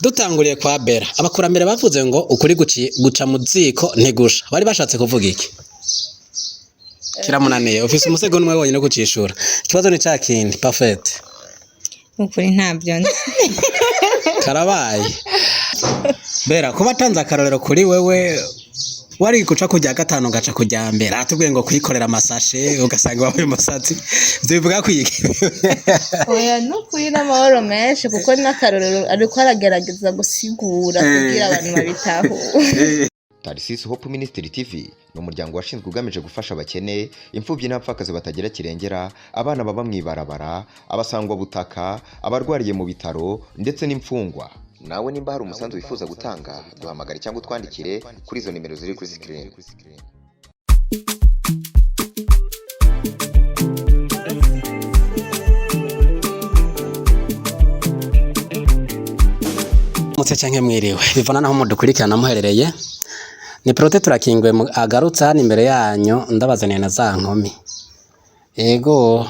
Dutanguriye kwa Bera, abakurambere bavuze ngo ukuri guca mu ziko ntigusha. Bari bashatse kuvuga iki? Kiramunaniye. Ufise umusego umwe wonyine wo kucishura. Ikibazo ni ca kindi, Parfaite. Ukuri ntabyo nzi. Karabaye. Bera, kuba atanze akarorero kuri wewe, wari guca kujya gatanu gaca kujya mbere, aratubwiye ngo kwikorera amasashe ugasanga wabaye umusatsi, ivyo bivuga kwiki? Oya, nukuri n'amahoro menshi, kuko n'akarorero ariko aragerageza gusigura kugira abantu babitahure. Tarisisi Hope Ministry TV ni umuryango washinzwe ugamije gufasha abakene, imfubyi n'abapfakazi batagira kirengera, abana baba mu ibarabara, abasangwabutaka, abarwariye mu bitaro ndetse n'imfungwa. Nawe nimba hari umusanzu wifuza gutanga, duhamagare cyangwa utwandikire kuri izo nimero ziri kuri screen. Mutse canke mwiriwe, bivana naho mudukurikirana muherereye. Ni Prote turakingwe agarutse hano imbere yanyu, ndabazaniye na za nkumi. Ego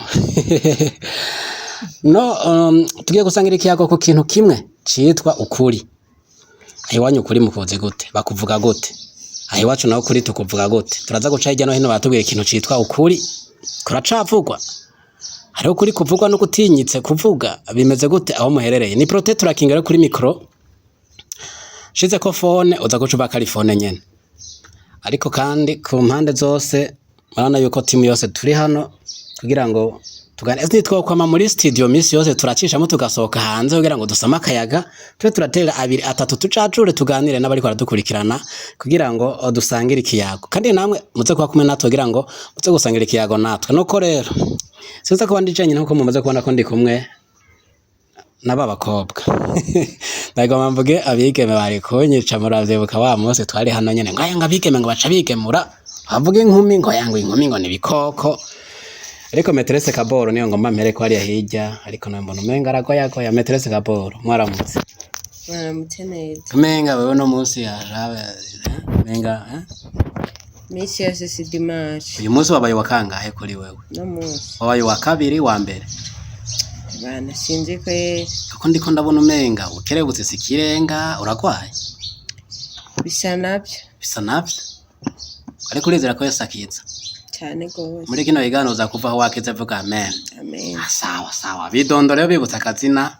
no tugiye gusangira ikiyago ku kintu kimwe citwa ukuri. Aho iwanyu ukuri mukuzi gute? Bakuvuga gute? Aho iwacu naho ukuri tukuvuga gute? Turaza guca hirya no hino, baratubwira ikintu citwa ukuri kuracavugwa. Hariho ukuri kuvugwa no gutinyitse kuvuga. Bimeze gute aho muherereye? Ni Prote turakinga rero kuri mikro, shize ko phone uza guca ubaka ari phone nyene. Ariko kandi ku mpande zose murabona yuko timu yose turi hano kugira ngo tugane. Ese ntitwokwama muri studio misi yose? Turacishamo tugasohoka hanze kugira ngo dusame akayaga, tube turatera abiri atatu, tucacure, tuganire n'abariko baradukurikirana kugira ngo dusangire ikiyago. Kandi namwe muze kuba kumwe natwe kugira ngo muze gusangira ikiyago natwe. Nuko rero sinza kuba ndi jenyine, nkuko mumaze kubona ko ndi kumwe n'aba bakobwa. Ndagomba mvuge abigeme bari kunyica. Muravyibuka wa munsi twari hano nyene, ngo aya ngo abigeme ngo baca bigemura, bavuga inkumi ngo aya ngo inkumi ngo ni ibikoko. Ariko Maîtresse Kaboro niyo ngomba mpere ko hariya hirya, ariko nawe mbona umenga aragoyagoya. Maîtresse Kaboro, mwaramutse? Mwaramutse neza. Umenga wewe no munsi yaje umenga, eh? Misi yose si dimanche. Uyu munsi wabaye wa kangahe kuri wewe? No munsi Wabaye wa kabiri, wa mbere? Bana, sinzi ko ye. Kuko ndiko ndabona umenga ukerebutse sikirenga. Uragwaye? Bisa nabyo. Bisa navyo, ariko urizera ko Yesu akiza? Cyane gose. Muri kino kiganiro uza kuva aho wakize, vuga amen. Amen. Ah, sawa sawa. Bidondoro rero, bibutsa akazina.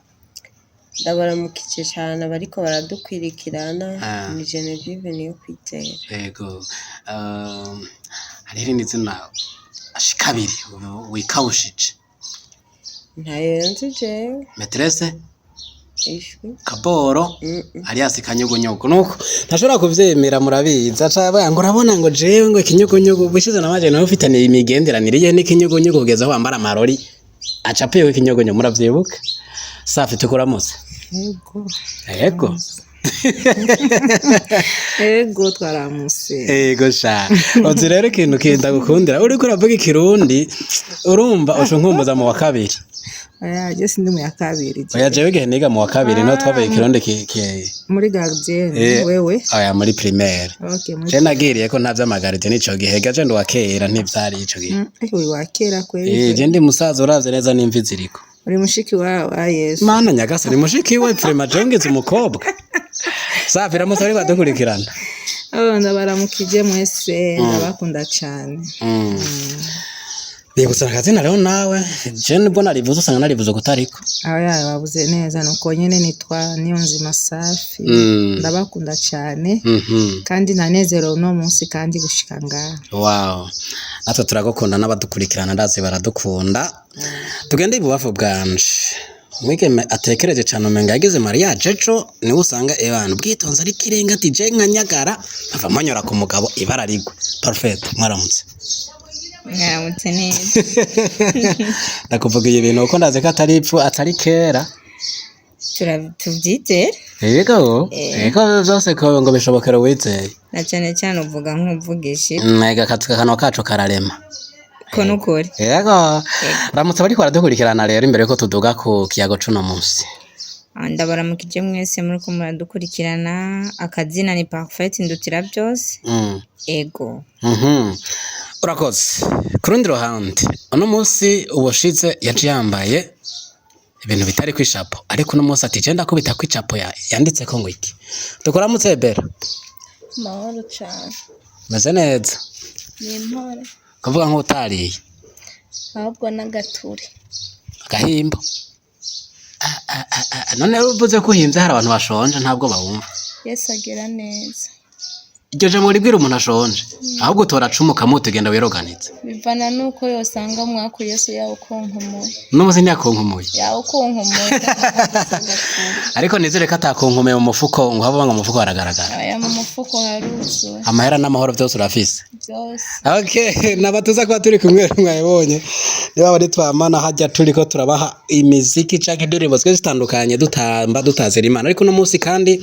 Ndabaramukije cyane abariko baradukwirikirana. Ah. Ni Genevieve niyo kwizera. Yego. Hariho irindi zina ashikabiri wikawushije. Ntayo nzi jewe. Maîtresse Ishwi. Kaboro. Mm-mm. Alias Kanyugunyugu. Nuko ntashobora kuvyemera, murabizi, aca avuga ngo urabona ngo jewe ngo ikinyugunyugu bishize na maje nawe ufitaniye imigenderanire ye n'ikinyugunyugu kugeza aho wambara amarori acapiye ikinyugunyugu. Muravyibuka? Safi, tukuramutse. Ego. Yego. Ego, twaramuse. Ego sha, uzi rero ikintu kinda gukundira, uriko uravuga ikirundi urumva uca nkumbuza mu wa kabiri. Oya, je sindi mu ya kabiri. Oya, jewe igihe niga mu wa kabiri niho twavuga ikirundi ki Muri gardienne? Wewe? Oya, muri primaire. Okay, muri Je nagiriye ko nta vy'amagaride n'ico gihe, gaje ndi uwa kera, ntivyari ico gihe. Uri wa kera kweli. Je ndi musaza, uravye neza n'imvi ziriko. Uri mushiki wa Yesu. Mana nyagasani, mushiki we vraiment, je ngize umukobwa. Safi, ramutse bari badukurikirana. Oh, ndabaramukije mwese, ndabakunda cyane. Bibutsa akazina rero nawe, je nibwo narivuze usanga narivuze kutariko. Aho yawe wabuze neza, nuko nyene nitwa Niyonzima Safi. Ndabakunda cyane. Kandi ntanezero uno munsi kandi gushika ngaha. Wow. Natwe turagukunda, n'abadukurikirana ndazi baradukunda. Tugende ibubafu bwanje. Umwigeme atekereje cyane, umenga yagize mariage ejo, niwe usanga ebana ubwitonzi ari kirenga, ati je nka nyagara mpava manyura ku mugabo ibara rigwe. Parfait, mwaramutse. Mwaramutse neza. Ndakuvuga ibintu kuko ndazi ko atari ipfu atari kera. Tubyizere. Yego, yego, byose ko ngo bishobokera uwizeye. Na cyane cyane uvuga nk'uvugisha. Mega akanwa kacu kararema. Ko nukuri. Yego. Ramutse bariko baradukurikirana rero imbere yuko tuduga ku kiyago cuno munsi. Ah, ndabaramukije mwese muriko muradukurikirana. Akazina ni Parfaite Ndutira byose. Ego. Urakoze. Ku rundi ruhande, uno munsi ubushize yaje yambaye Ibintu bitari kwishapo, ariko uno munsi ati je ndakubita kwicapo yanditseko ngo iki. Tukuramutse Bera. Mahoro cyane. Meze neza. Ni intore. Kuvuga nk'utariye. Ahubwo n'agaturi. Agahimbo. None uvuze ko uhimbye, hari abantu bashonje, ntabwo bawumva. Yesu agira neza. Iryo jambo ribwira umuntu ashonje, ahubwo utora cumu ukamuta ugenda wiroganitse. Bivana n'uko yosanga mwaku Yesu yawukonkumuye. Uno munsi ntiyakonkumuye. Yawukonkumuye. Ariko nizere ko atakonkomeye mu mufuko, ngo habe ngo mu mufuko haragaragara. Aya, mu mufuko haruzuye. Amahera n'amahoro byose urafise. Byose. Okay, nabatuza kuba turi kumwe, mwabibonye. Niba bari twamana hajya turiko turabaha imiziki canke indirimbo zigiye zitandukanye, dutamba dutazira Imana. Ariko uno munsi kandi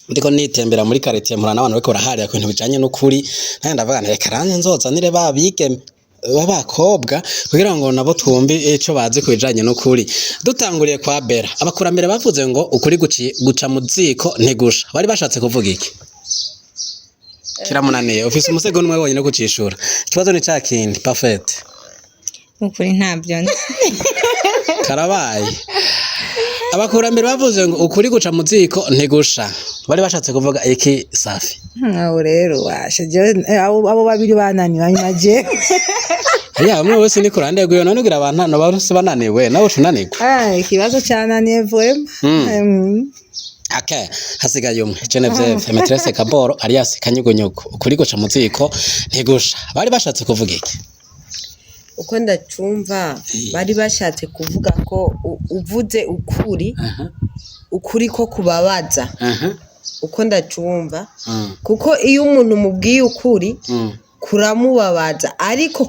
ndiko nitembera muri quartier, mpura n'abantu bariko baraharira ku bintu bijanye n'ukuri. Nanjye ndavuga nti reka ranje nzozanire ba bigeme b'abakobwa kugira ngo nabo twumve ico bazi ku bijanye n'ukuri. Dutanguriye kwa Bera. Abakurambere bavuze ngo ukuri guca mu ziko ntigusha. Bari bashatse kuvuga iki? Kiramunaniye. Ufise umusego n'umwe wonyine wo kucishura. Ikibazo ni ca kindi, perfect. Ukuri ntabyo nzi. Karabaye. Abakurambere bavuze ngo ukuri guca mu ziko ntigusha. Bari bashatse kuvuga iki, Safi? Aho rero washe jewe, abo babiri bananiwe, hanyuma jewe. Ya, umwe wese ni kurande rwiwe. None ugira abantu hano bose bananiwe, nawe ucunanirwa. Ah, ikibazo cyananiye vraiment. Okay, hasigaye umwe. Genevieve, Maîtresse Kaboro alias Kanyugunyugu. Ukuri guca mu ziko ntigusha. Bari bashatse kuvuga iki? Uko ndacumva, bari bashatse kuvuga ko uvuze ukuri, ukuri ko kubabaza. Uko ndacumva, kuko iyo umuntu umubwiye ukuri kuramubabaza, ariko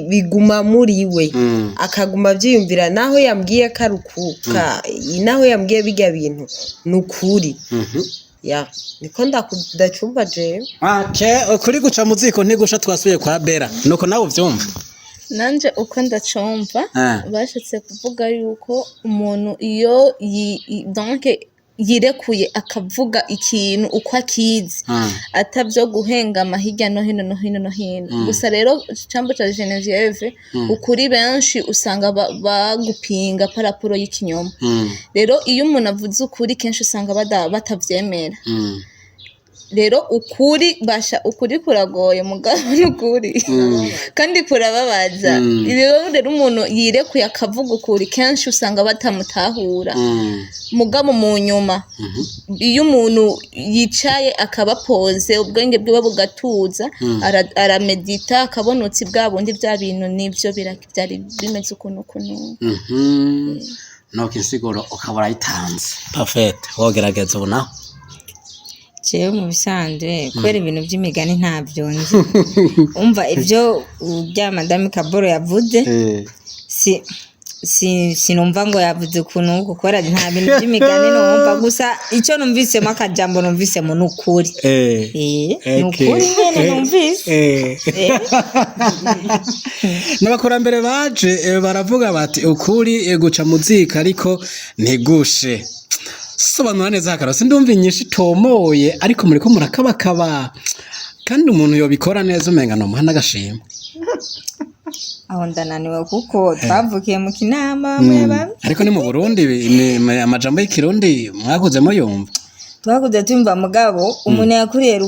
biguma muri we, akaguma abyiyumvira naho yambwiye ko ari ukuka, naho yambwiye bijya bintu ni ukuri. Ya, niko ndacumva jewe. Okay, ukuri guca mu ziko ntigusha. Twasubiye kwa Bera. Nuko nawe uvyumva? Nanje uko ndacumva, bashatse kuvuga yuko umuntu iyo donc yirekuye akavuga ikintu uko akizi, atavyo guhengama hirya no hino no hino no hino. Gusa rero icambo ca Genevieve, ukuri benshi usanga bagupinga par rapport y'ikinyoma. Rero iyo umuntu avuze ukuri, kenshi usanga batavyemera. Rero ukuri basha, ukuri kuragoye, mugabo n'ukuri kandi kurababaza. Rero umuntu yirekuye akavuga ukuri, kenshi usanga batamutahura. Mugabo mu nyuma, iyo umuntu yicaye akaba posé, ubwenge bwiwe bugatuza, aramedita akabona uti bwa bundi bya bintu nivyo byari bimeze ukuntu ukuntu. Nuko insiguro ukaba urayitanze. Perfect. Wogerageza ubu naho. Jewe mu bisanzwe, kubera ibintu by'imigani ntabyo nzi, umva ibyo bya Madame Kaboro yavuze, si si sinumva ngo yavuze ukuntu uku, kubera nta bintu by'imigani numva. Gusa icyo numvisemo, akajambo numvisemo ni ukuri. Ni ukuri nyene numvise. N'abakurambere baje baravuga bati ukuri guca mu ziko ariko ntigushe. Sobanura neza hakaro, sindumva inyishu itomoye, ariko muriko murakabakaba, kandi umuntu yobikora neza umenga nomuha n'agashimwe. Aho ndananiwe, kuko twavukiye mu Kinama bamwe bamwe. Ariko ni mu Burundi, amajambo y'ikirundi mwakuzemo yumva. Twakuze tumva, mugabo umuntu yakuriye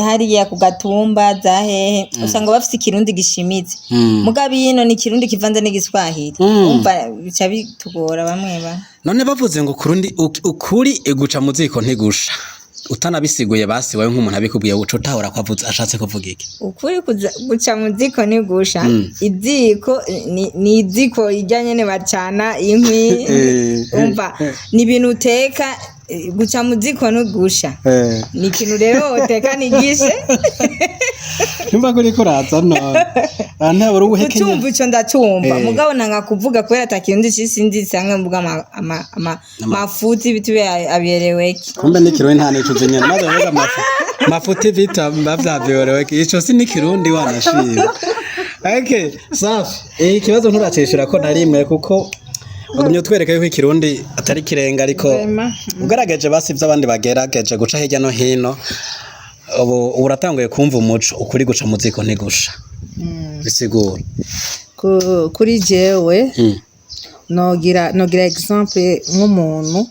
hariya ku gatumba za hehe, usanga bafise ikirundi gishimitse. Mugabo ino ni ikirundi kivanze n'igiswahili. Umva bica bitugora bamwe bamwe. None bavuze ngo kurundi ukuri guca mu ziko ntigusha, utanabisiguye, basi wowe nk'umuntu abikubwiye uca utahura ko avuze ashatse kuvuga iki? Ukuri guca mu ziko ntigusha. Iziko ni iziko ijya nyene bacana inkwi. Umva ni ibintu uteka, guca mu ziko ntigusha ni ikintu rero uteka nigishe. Nimba kuri kuraza none ntabura ubuhekenya. Kucumva ico ndacumva. Mugabo nanga kuvuga kubera atakirundi c'isindi nsanga mvuga mafuti bitu abieleweki. Kumbe n'ikirundi nta nico uzi nyene, maze bavuga mafu mafuti vita bavyavyorewe, ico si n'ikirundi wanashima. Okay, safi. Ikibazo nturacishura ko na rimwe, kuko bagumye utwereka yuko ikirundi atari kirenga, ariko ugaragaje basi ivyo abandi bagerageje guca hirya no hino. Ubu uratanguye kumva umuco. Ukuri guca mu ziko ntigusha bisigura Kuri jewe, Nogira exemple nk'umuntu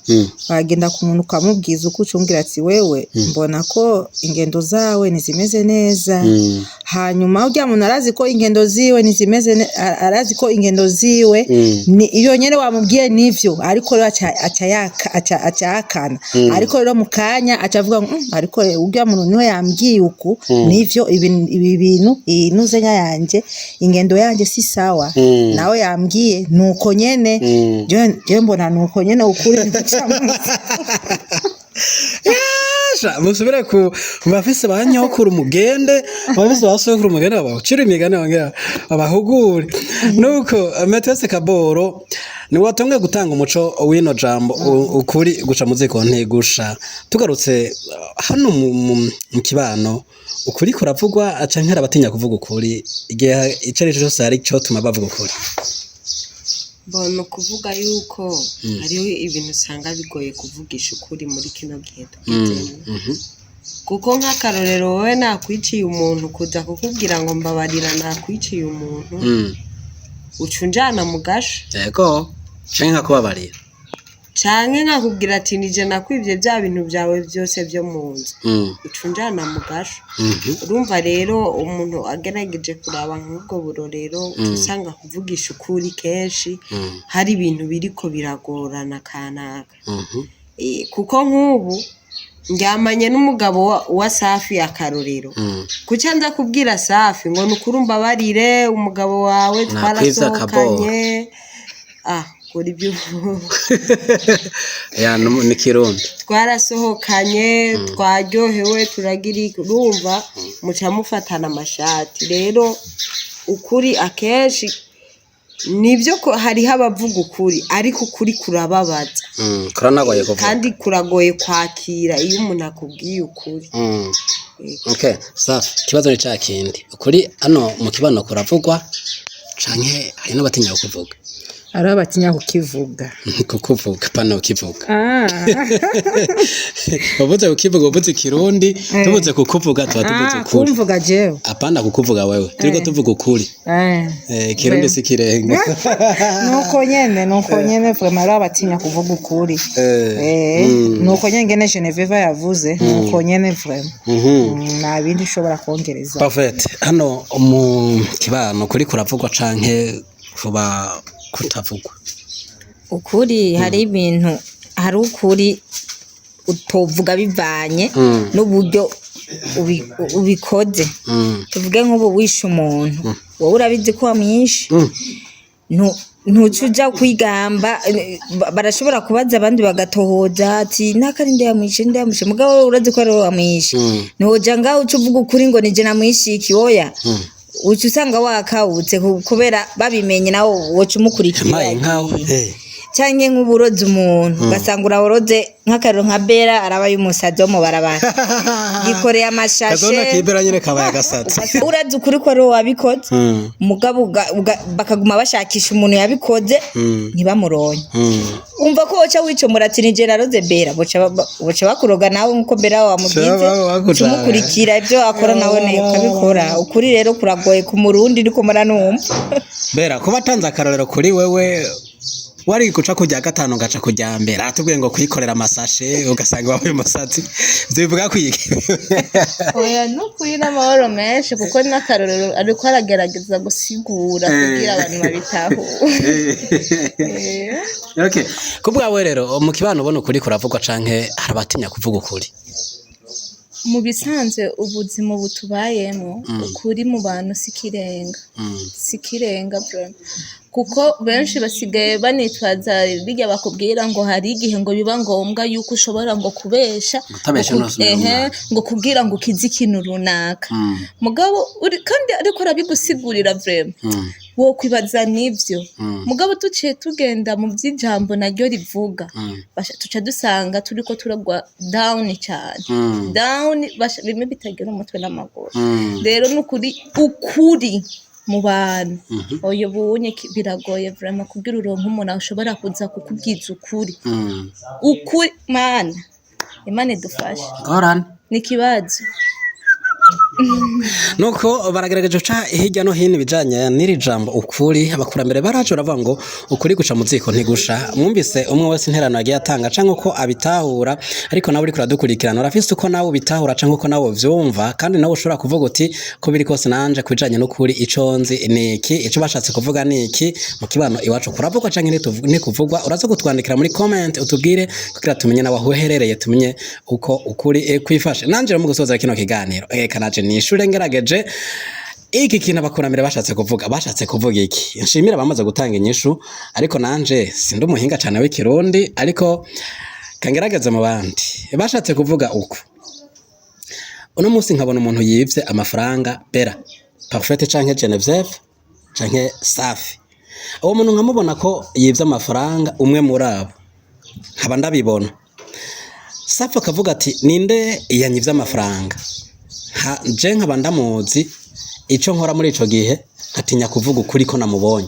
wagenda ku muntu ukamubwiza uko ucumbwira ati wewe mbona ko ingendo zawe ntizimeze neza. Hanyuma urya muntu arazi ko ingendo ziwe ntizimeze arazi ko ingendo ziwe ni iyo nyene wamubwiye nivyo, ariko rero aca yaka aca yakana. Ariko rero mu kanya aca avuga ngo ariko urya muntu niwe yambwiye uku nivyo, ibi bintu, iyi ntuzenya yanje, ingendo yanje si sawa. Nawe yambwiye nuko nyene. Jewe mbona nuko nyene ukuri. Yasha, musubire ku bafise ba nyokuru mugende, bafise ba sokuru mugende, babacire imigani bongera babahugure. Nuko Metese Kaboro ni watonge gutanga umuco w'ino jambo ukuri guca mu ziko ntigusha. Tugarutse hano mu kibano, ukuri kuravugwa canke hari abatinya kuvuga ukuri? Igihe ico ari cyo cyose hari ico tuma bavuga ukuri. Mbona ukuvuga yuko hariho ibintu usanga bigoye kuvugisha ukuri muri kino gihe tugezemo, kuko nk'akarorero wowe nakwiciye umuntu, kuza kukubwira ngo mbabarira nakwiciye umuntu, uca unjana mu gasho. Yego, canke nkakubabarira. Canke nkakubwira ati nije nakwivye bya bintu byawe byose byo mu nzu, uca unjana mu gasho. Urumva rero umuntu agerageje kuraba nk'ubwo burorero, uca usanga kuvugisha ukuri kenshi hari ibintu biriko biragorana kanaka. Kuko nk'ubu ndyamanye n'umugabo wa Safi, akarorero, kuca nza kubwira Safi ngo nukuri umbabarire umugabo wawe Nakwiza. twarasohokanye, ah, kora ibyo. Ya, ni Kirundi. Twarasohokanye, twaryohewe, turagira iki, urumva muca mufatana amashati. Rero ukuri akenshi nibyo ko hariho abavuga ukuri, ariko ukuri kurababaza. Kuranagoye kuvuga. Kandi kuragoye kwakira iyo umuntu akubwiye ukuri. Okay, Safi, ikibazo ni ca kindi. Ukuri hano mu kibano kuravugwa canke hari n'abatinya kukuvuga? Ari abatinya kukivuga. Kukuvuga, pana kukivuga. Uvuze kukivuga uvuze Ikirundi, tuvuze kukuvuga tuba tuvuze ukuri. Kumvuga jewe? Apana kukuvuga wewe, turiko tuvuga ukuri. Ikirundi si kirenga. Nuko nyene vraiment ari abatinya kuvuga ukuri. Nuko nyene ngene Genevieve yavuze, nuko nyene vraiment. Nta bindi ushobora kongereza. Parfait. Hano mu kibano kuri kuravugwa canke kuba kutavugwa? Ukuri, hari ibintu, hari ukuri utovuga bivanye n'uburyo ubikoze. Tuvuge nk'ubu wishe umuntu, wowe urabizi ko wamwishe. Ntuca uja kwigamba, barashobora kubaza abandi bagatohoza ati naka ninde yamwishe, ninde yamwishe, mugabo wowe urazi ko ari wowe wamwishe. Ntiwoja ngaho uca uvuga ukuri ngo nije namwishe iki, oya, uca usanga wakawutse kubera babimenye nawe woca umukurikira. Yampaye nkawe. Canke nk'uburozi umuntu, ugasanga urawuroze, nk'akariro nka Bera arabaye umusazi wo mu barabara yikoreye amashashe. Kazona kibera nyene kabaye agasatsi. Ugasanga urazi ukuri ko ari wowe wabikoze, mugabo bakaguma bashakisha umuntu yabikoze ntibamuronye. Umva ko woca wicomora ati nije naroze Bera, boca bakuroga nawe nkuko Bera wamugize. Bakujaga. Umukurikira ibyo akora nawe ne ukabikora. Ukuri rero kuragoye ku Murundi, niko muranumva. Bera, kuba atanze akarorero kuri wewe, wari guca kujya gatanu gaca kujya mbere, atubwiye ngo kwikorera amasashe ugasanga wabaye umusatsi, ivyo bivuga kwiki? Oya, n'ukuri n'amahoro menshi, kuko n'akarorero ariko aragerageza gusigura kugira abantu babitahure. Okay, kubwawe rero mu kibano ubona ukuri kuravugwa canke hari abatinya kuvuga ukuri? Mu bisanzwe ubuzima butubayemo, ukuri mu bantu si ikirenga, si ikirenga vraiment, kuko benshi basigaye banitwaza bijya bakubwira ngo hari igihe ngo biba ngombwa yuko ushobora ngo kubesha. Utabesha ntusubire Ehe, ngo kugira ngo ukize ikintu runaka. Mugabo uri kandi ariko arabigusigurira vraiment, wokwibaza nivyo. Mugabo duciye tugenda mu vy'ijambo naryo rivuga, basha tuca dusanga turiko turagwa down cyane, down basha, bimwe bitagira umutwe n'amaguru. Rero nukuri ukuri mu bantu oyo bunye biragoye vraiment kugira uronke umuntu ashobora kuza kukubwiza ukuri. Ukuri, mana, Imana idufashe. Ngorane. Ni ikibazo. Nuko baragerageje guca hirya no hino ibijanye n'iri jambo ukuri. Abakurambere baraje baravuga ngo ukuri guca mu ziko ntigusha. Mwumvise umwe wese interano yagiye atanga canke uko abitahura, ariko nawe uriko uradukurikirana urafise uko nawe ubitahura canke uko nawe uvyumva, kandi nawe ushobora kuvuga uti ko biri kose nanje kubijanye n'ukuri ico nzi ni iki, ico bashatse kuvuga ni iki, mu kibano iwacu kuravugwa canke ntikuvugwa. Uraza kutwandikira muri comment utubwire kugira tumenye nawe aho uherereye, tumenye uko ukuri kwifashe. Nanje rero mu gusoza kino kiganiro, eka naje nishure ngerageje iki kintu abakurambere bashatse kuvuga iki. Nshimira abamaze gutanga inyishu, ariko nanje sindi umuhinga cane w'ikirundi, ariko kangerageze mu bandi. Bashatse kuvuga uku: uno munsi nkabona umuntu yivye amafaranga Bera Parfaite canke Genevieve canke Safi, uwo muntu nkamubona ko yivye amafaranga umwe muri abo, nkaba ndabibona. Safi akavuga ati: "Ninde yanyivye amafaranga?" Je nkaba ndamuzi. Ico nkora muri ico gihe, nkatinya kuvuga ukuri ko namubonye.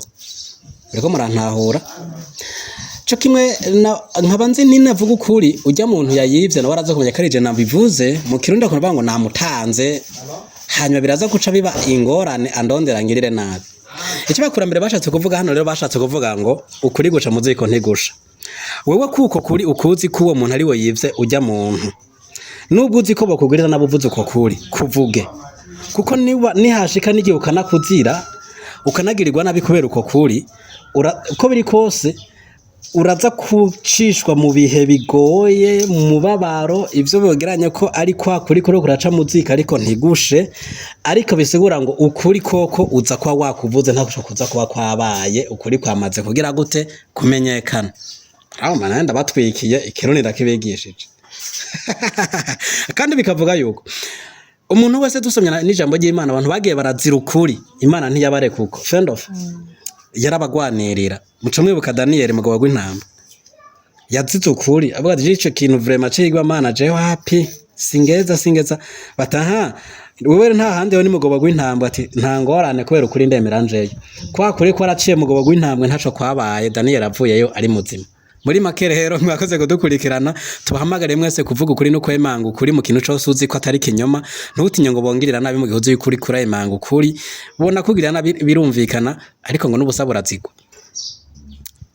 Uriko murantahura? Co kimwe nkaba nzi ninavuga ukuri, ujya muntu yayivye nawe araza kumenya ko ari je nabivuze. Mu Kirundi bakunda kuvuga ngo namutanze, hanyuma biraza guca biba ingorane, andondera ngirire nabi. Icyo bakurambere bashatse kuvuga hano rero, bashatse kuvuga ngo ukuri guca mu ziko ntigusha. Wewe kuko kuri ukuzi ko uwo muntu ari we yivye ujya muntu, nubwo uzi ko bakugirira nabo, uvuze uko kuri kuvuge, kuko niba nihashika n'igihe ukanakuzira, ukanagirirwa nabi kubera uko kuri, uko biri kose uraza kucishwa mu bihe bigoye, mu mubabaro. Ivyo bogeranya ko ari kwa kuri kuri kuraca muzika ariko ntigushe, ariko bisigura ngo ukuri koko uza kuba wakuvuze, ntaco kuza kuba kwabaye. Ukuri kwamaze kugira gute? Kumenyekana. Aho mana ndabatwikiye ikirundi, ndakibigishije. Kandi bikavuga yuko umuntu wese, dusomye n'ijambo ry'Imana, abantu bagiye barazira ukuri, Imana ntiyabareka uko friend of yarabagwanirira. Muca mwibuka Daniyeli, mugabo w'intamba, yazize ukuri, avuga ati: "Ico kintu vraiment cigwa Mana, jewe hapi singeza singeza." Bataha wewe nta handi ho ni mugabo w'intambwe. Ati: "Nta ngorane, kubera ukuri ndemera njeyo." Kwa kuri ko araciye mugabo w'intambwe, ntaco kwabaye. Daniyeli avuyeyo ari muzima. Muri make rero, mwakoze kudukurikirana. Tubahamagare mwese kuvuga ukuri no kwemanga ukuri mu kintu cose uzi ko atari kinyoma. Ntutinye ngo bongirira nabi mu gihe uzi yuko uriko uremanga ukuri. Bona kugirira nabi birumvikana, ariko ngo n'ubusa burazigwa.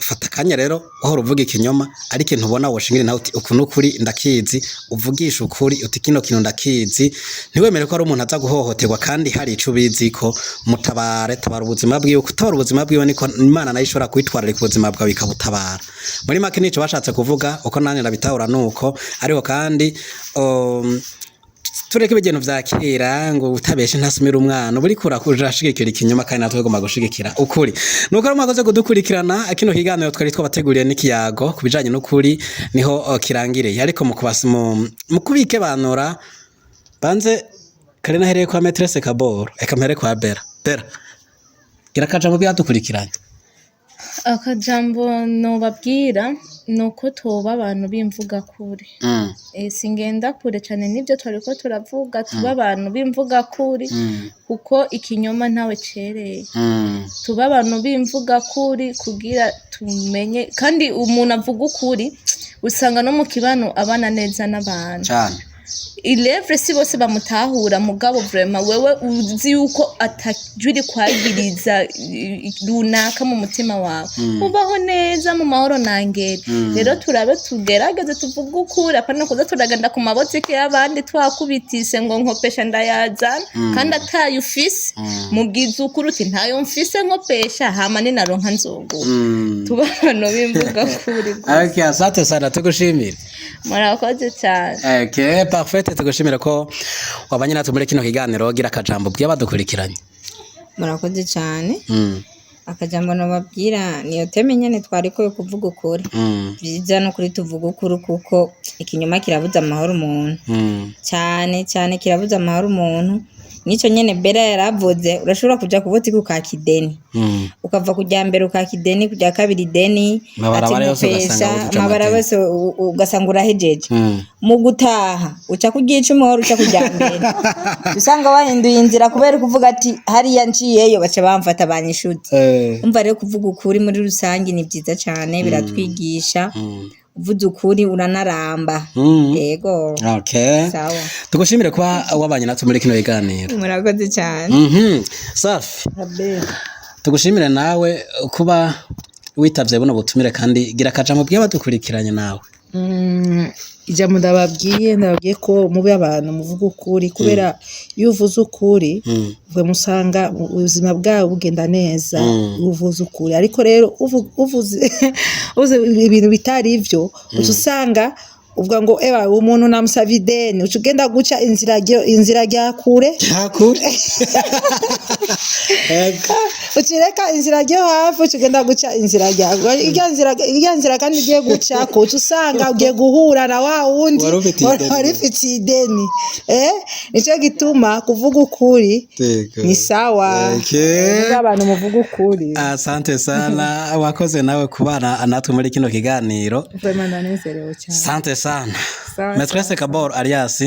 Fata akanya rero wahora uvuga ikinyoma, ariko ikintu ubona woshingira nawe uti: "Uku n'ukuri ndakizi." Uvugisha ukuri uti: "Kino kintu ndakizi." Ntiwemere ko ari umuntu aza guhohoterwa kandi hari ico ubizi ko mutabare, tabara ubuzima bwiwe. Kutabara ubuzima bwiwe niko Imana nayo ishobora kwitwararika ubuzima bwawe ikabutabara. Muri make nico bashatse kuvuga, uko nanjye ndabitahura nuko. Ariko kandi tureke ibintu vya kera ngo utabeshe ntasumira umwana, uba uriko urashigikira ikinyoma kandi natwe tugomba gushigikira ukuri. Nuko rero mwakoze kudukurikirana. Kino kiganiro twari twabateguriye n'ikiyago ku bijanye n'ukuri niho kirangiriye, ariko mu kubikebanura banze kare nahereye kwa Maîtresse Kaboro, eka mpere kwa Bera. Bera, gira akajambo byadukurikiranye. Akajambo nobabwira ni uko tuba abantu b'imvugakuri. Singenda kure cane n'ivyo twariko turavuga. Tuba abantu b'imvugakuri, kuko ikinyoma ntawe cereye. Tuba abantu b'imvugakuri kugira tumenye. Kandi umuntu avuga ukuri usanga no mu kibano abana neza n'abantu. Cane. Ilevre si bose bamutahura, mugabo vraiment wewe uzi yuko atajwi kwagiriza runaka mu mutima wawe, ubaho neza mu mahoro nangere. Rero turabe tugerageze tuvuge ukuri, apana kuza turagenda ku mabotike y'abandi twakubitise ngo nkopesha ndayazana kandi atayo ufise. Mubwiza ukuri uti: "Ntayo mfise, nkopesha, hama ninaronka nzoguha." Tuba abantu b'imvuga kuri. Okay, asante sana, tugushimire. Murakoze cyane. Okay, parfait, tugushimire ko wabanye natwe muri kino kiganiro. Gira akajambo bw'abadukurikiranye. Murakoze cyane. Akajambo nababwira niyo thème nyene twariko yo kuvuga ukuri. Vyiza no kuri tuvuga ukuri, kuko ikinyoma kirabuza amahoro umuntu. Cyane cyane kirabuza amahoro umuntu. Nico nyene Bera yaravuze, urashobora kuja ku butike ukaka ideni, ukava kujya mbere ukaka ideni, kujya kabiri ideni. Amabarabara yose ati ugasanga nkopesha, wujuje amabarabara amadeni. yose ugasanga urahejeje. Mu gutaha uca kurya icumi wahora uca kujya mbere, usanga wahinduye inzira kubera kuvuga ati: "Hariya nciyeyo baca bamfata banyishuze." Umva rero, kuvuga ukuri muri rusange ni byiza cyane, biratwigisha. Uvuze ukuri uranaramba. Yego. Okay. Sawa. Tugushimire kuba wabanye natwe muri kino kiganiro. Murakoze cyane. Safi. Tugushimire nawe kuba witavye buno butumire, kandi gira akajambo bwiye badukurikiranye nawe. Ijambo ndababwiye ko mube abantu muvuga ukuri, kubera iyo uvuze ukuri uvuye musanga ubuzima bwawe bugenda neza. Uvuze ukuri, ariko rero uvuze uvuze ibintu bitari ivyo, uca usanga uvuga ngo ewa umuntu namusaba ideni, uca ugenda guca inzira rya kure. Hakure. Ego. Ucireka inzira ryo hafi, uca ugenda guca inzira rya irya nzira, kandi ugiye gucako uca usanga ugiye guhura na wa wundi Wari ufitiye ideni. wari ufitiye ideni. Nico gituma kuvuga ukuri Yego. ni sawa. Okay. Mube abantu muvuga ukuri. Asante sana, wakoze nawe kubana natwe muri kino kiganiro. Vraiment ndanezerewe cyane. Asante sana. Sawa. Maîtresse Kabor alias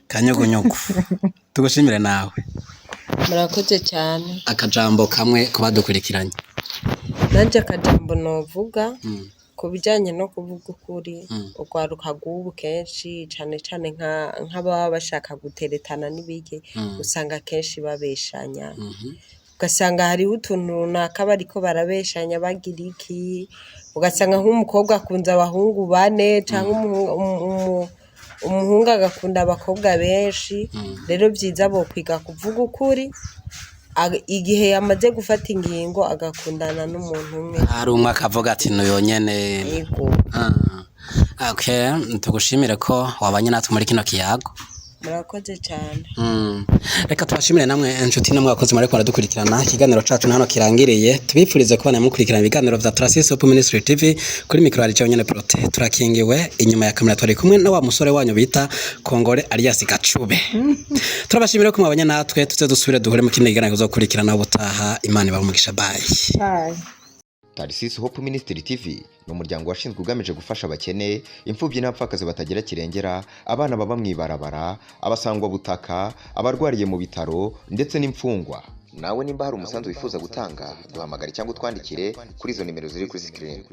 Kanyugunyugu, tugushimire nawe. Murakoze cyane. Akajambo kamwe kubadukurikiranye. Nanjye akajambo novuga ku bijyanye no kuvuga ukuri, urwaruka rw'ubu kenshi cyane cyane nk'ababa bashaka guteretana n'ibiki, usanga kenshi babeshanya, ugasanga hariho utuntu runaka bariko barabeshanya bagira iki, ugasanga nk'umukobwa akunze abahungu bane cyangwa umuhungu agakunda abakobwa benshi. Rero byiza bokwiga kuvuga ukuri, igihe yamaze gufata ingingo agakundana n'umuntu umwe. Hari umwe akavuga ati nuyo nyene. Yego. Ah. Okay, tugushimire ko wabanye natwe muri kino kiyago. Murakoze cyane. Reka tubashimire namwe inshuti namwe abakozi mwariko baradukurikirana. Ikiganiro cacu hano kirangiriye, tubipfurize kubana mukurikirana ibiganiro vya Tracis Hope Ministry TV. Kuri mikoro hari nyene Prote turakingiwe, inyuma ya kamera twari kumwe na wa musore wanyu bita Kongore alias Gacube. Turabashimire ko mwabanye natwe, tuze dusubire duhure mu kindi kiganiro kuzokurikirana ubutaha. Imana ibahe umugisha, bye. Bye. Tarisisi Hope Ministry TV ni umuryango washinzwe ugamije gufasha abakene, imfubyi n'abapfakazi batagira kirengera, abana baba mu ibarabara, abasangwabutaka, abarwariye mu bitaro ndetse n'imfungwa. Nawe nimba hari umusanzu wifuza gutanga, duhamagare cyangwa utwandikire kuri izo nimero ziri kuri screen.